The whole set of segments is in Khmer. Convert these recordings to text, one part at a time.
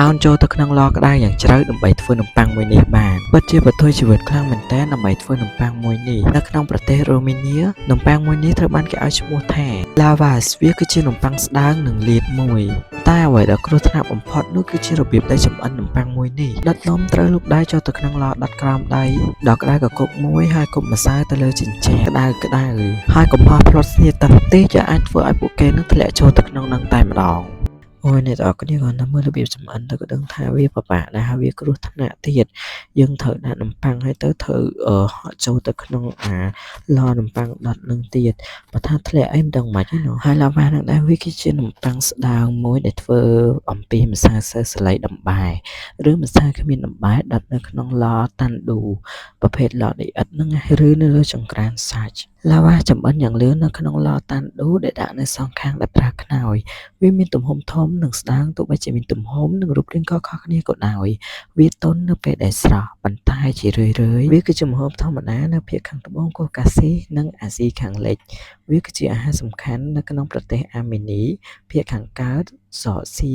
អោនចូលទៅក្នុងឡក្តៅយ៉ាងជ្រៅដើម្បីធ្វើនំប៉័ងមួយនេះបានពិតជាប្រថុយជីវិតខ្លាំងមែនទែនដើម្បីធ្វើនំប៉័ងមួយនេះនៅក្នុងប្រទេសរូម៉ានីនំប៉័ងមួយនេះត្រូវបានគេឲ្យឈ្មោះថា Lavash វាគឺជានំប៉័ងស្ដើងនិងលាតមួយតែអ្វីដែលគ្រោះថ្នាក់បំផុតនោះគឺជារបៀបដែលចម្អិននំប៉័ងមួយនេះដុតនំត្រូវលូកដៃចូលទៅក្នុងឡដុតក្រោមដៃដ៏ក្តៅកគុកមួយហើយគប់ម្សៅទៅលើចិញ្ច្រាំក្តៅក្តៅហើយកំហុសផ្លត់ស្នៀតតែបន្តិចក៏អាចធ្វើឲ្យពួកគេនឹងធ្លាក់ចូលទៅក្នុងនឹងតែម្ដងអូយអ្នកទាំងអស់គ្នាគ្រាន់តែមើលរបៀបចម្អិនទៅក៏ដឹងថាវាពិបាកដែរហើយវាគ្រោះថ្នាក់ទៀតយើងត្រូវដាក់នំប៉័ងហើយទៅត្រូវហក់ចូលទៅក្នុងអាឡនំប៉័ងដុតនឹងទៀតបើថាធ្លាក់អីមិនដឹងមិនទេណោះហើយឡាវ៉ានឹងដែរវាគឺជានំប៉័ងស្ដើងមួយដែលធ្វើអំពីម្សៅសើសលៃដំបែឬម្សៅគ្មានដំបែដុតនៅក្នុងឡតាន់ឌូប្រភេទឡដីឥដ្ឋហ្នឹងឬនៅលើចង្ក្រានសាច់ឡាវ៉ាចម្អិនយ៉ាងលឿននៅក្នុងឡតាន់ឌូដែលដាក់នៅសងខាងដែលប្រើខ្នើយវាមានទំហំធំនិងស្ដើងទោះបីជាមានទំហំនិងរូបរាងខុសៗគ្នាក៏ដោយវាទន់នៅពេលដែលស្រស់ប៉ុន្តែជារឿយៗវាគឺជាម្ហូបធម្មតានៅភាគខាងត្បូងកូកាស៊ីនិងអាស៊ីខាងលិចវាគឺជាអាហារសំខាន់នៅក្នុងប្រទេសអាមេនីភាគខាងកើតសកស៊ី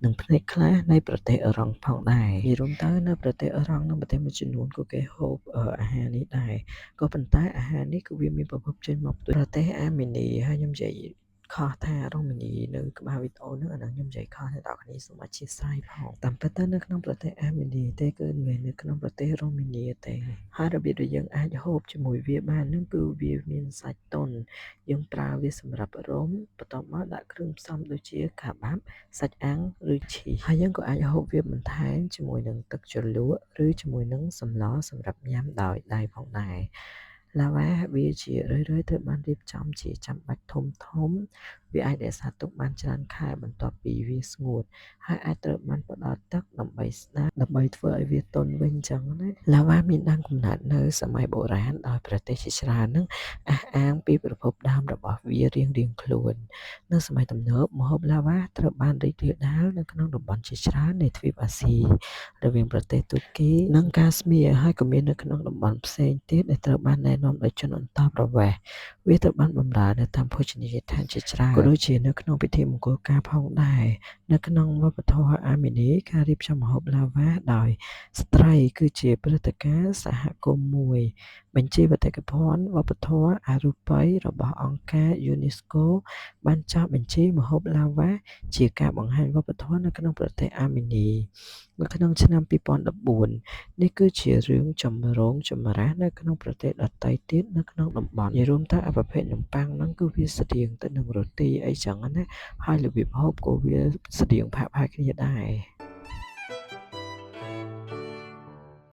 និងផ្នែកខ្លះនៃប្រទេសអឺរ៉ុងផងដែរនិយាយរួមទៅនៅប្រទេសអឺរ៉ុងនិងប្រទេសមួយចំនួនក៏គេហូបអាហារនេះដែរក៏ប៉ុន្តែអាហារនេះគឺវាមានប្រភពចេញមកពីប្រទេសអាមេនីហើយខ្ញុំនិយាយខុសថារ៉ូម៉ានីនៅក្បាលវីដេអូហ្នឹងអាហ្នឹងខ្ញុំនិយាយខុសអ្នកនរគ្នាសូមអធ្យាស្រ័យផងតាមពិតទៅនៅក្នុងប្រទេសអាមេនីទេគឺមិនមែននៅក្នុងប្រទេសរ៉ូម៉ានីទេហើយរបៀបដែលយើងអាចហូបជាមួយវាបានហ្នឹងគឺវាមានសាច់ទន់យើងប្រើវាសម្រាប់រុំបន្ទាប់មកដាក់គ្រឿងផ្សំដូចជាកាបាប់សាច់អាំងឬឈីសហើយយើងក៏អាចហូបវាបន្ថែមជាមួយនឹងទឹកជ្រលក់ឬជាមួយនឹងសម្លសម្រាប់ញ៉ាំដោយដៃផងដែរឡាវ៉ាវាជារឿយៗត្រូវបានរៀបចំជាចាំបាច់ធំធំវាអាចរក្សាទុកបានច្រើនខែបន្ទាប់ពីវាស្ងួតហើយអាចត្រូវបានផ្ដល់ទឹកដើម្បីស្ដារដើម្បីធ្វើឲ្យវាទន់វិញចឹងណាឡាវ៉ាមានដើមកំណើតនៅសម័យបុរាណដោយប្រទេសជាច្រើននឹងអះអាងពីប្រភពដើមរបស់វារៀងៗខ្លួននៅសម័យទំនើបម្ហូបឡាវ៉ាត្រូវបានរីករាលដាលនៅក្នុងតំបន់ជាច្រើននៃទ្វីបអាស៊ីរវាងប្រទេសទូគីនិងកាស្មៀរហើយក៏មាននៅក្នុងតំបន់ផ្សេងទៀតដែលត្រូវបានណែនាំដោយជនអន្តោប្រវេសន៍វាត្រូវបានបម្រើនៅតាមភោជនីយដ្ឋានជាច្រើនក៏ដូចជានៅក្នុងពិធីមង្គលការផងដែរនៅក្នុងវប្បធម៌អាមេនីការរៀបចំម្ហូបឡាវ៉ាដោយស្ត្រីគឺជាព្រឹត្តិការណ៍សហគមន៍មួយបញ្ជីបេតិកភណ្ឌវប្បធម៌អរូបីរបស់អង្គការយូណេស្កូបានចុះបញ្ជីម្ហូបឡាវ៉ាជាការបង្ហាញវប្បធម៌នៅក្នុងប្រទេសអាមេនីនៅក្នុងឆ្នាំ2014នេះគឺជារឿងចម្រូងចម្រាសនៅក្នុងប្រទេសដទៃទៀតនៅក្នុងតំបន់និយាយរួមទៅអាប្រភេទនំប៉័ងហ្នឹងគឺវាស្តៀងទៅនឹងរ៉ូទីអីចឹងណាហើយរបៀបហូបក៏វាស្តៀងផាកផែគ្នាដែរ។